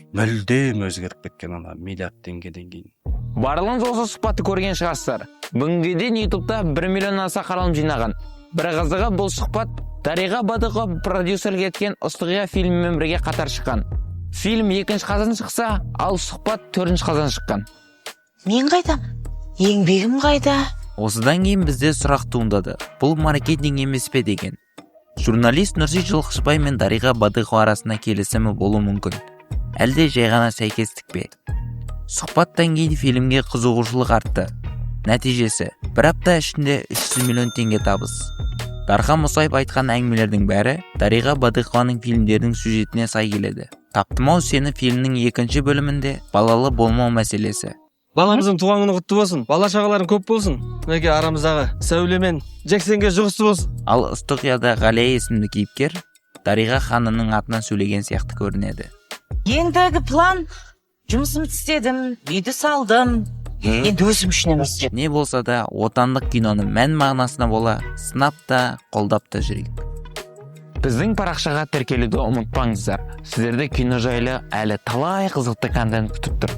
Мүлдем өзгеріп кеткен ана миллиард теңгеден кейін. Барлығыңыз осы сұхбатты көрген шығарсыздар. Бүгінге дейін Ютубта 1 миллионнан аса қаралым жинаған. Бір қызығы, бұл сұхбат Дариға Бадықова продюсерлік еткен «Ыстық ұя» фильмімен бірге қатар шыққан. Фильм 2 қазан шықса, ал сұхбат 4 қазан шыққан. Мен қайдам, еңбегім қайда? Осыдан кейін бізде сұрақ туындады: бұл маркетинг емес пе деген. Журналист Нұрсейіт Жылқышыбай мен Дариға Бадықова арасында келісімі болуы мүмкін, әлде жай ғана сәйкестік пе? Сұхбаттан кейін фильмге қызығушылық артты. Нәтижесі: бір апта ішінде 300 миллион теңге табыс. Дархан Мұсаев айтқан әңгімелердің бәрі Дариға Бадықованың фильмдерінің сюжетіне сай келеді. «Таптым-ау сені» фильмнің екінші бөлімінде балалы болмау мәселесі. Баламыздың туған күні құтты болсын, бала шағаларың көп болсын. Мінекей, арамыздағы Сәуле мен Жексенге жұғысты болсын. Ал «Ыстық ұяда» Ғалия есімді кейіпкер Дариға ханымның атынан сөйлеген сияқты көрінеді. Ендігі план: жұмысымды істедім, үйді салдым, енді өзім үшін емес. Не болса да, отандық киноны мән мағынасына бола сынап та, қолдап та жүрейік. Біздің парақшаға тіркелуді ұмытпаңыздар. Сіздерді кино жайлы әлі талай қызықты контент күтіп тұр.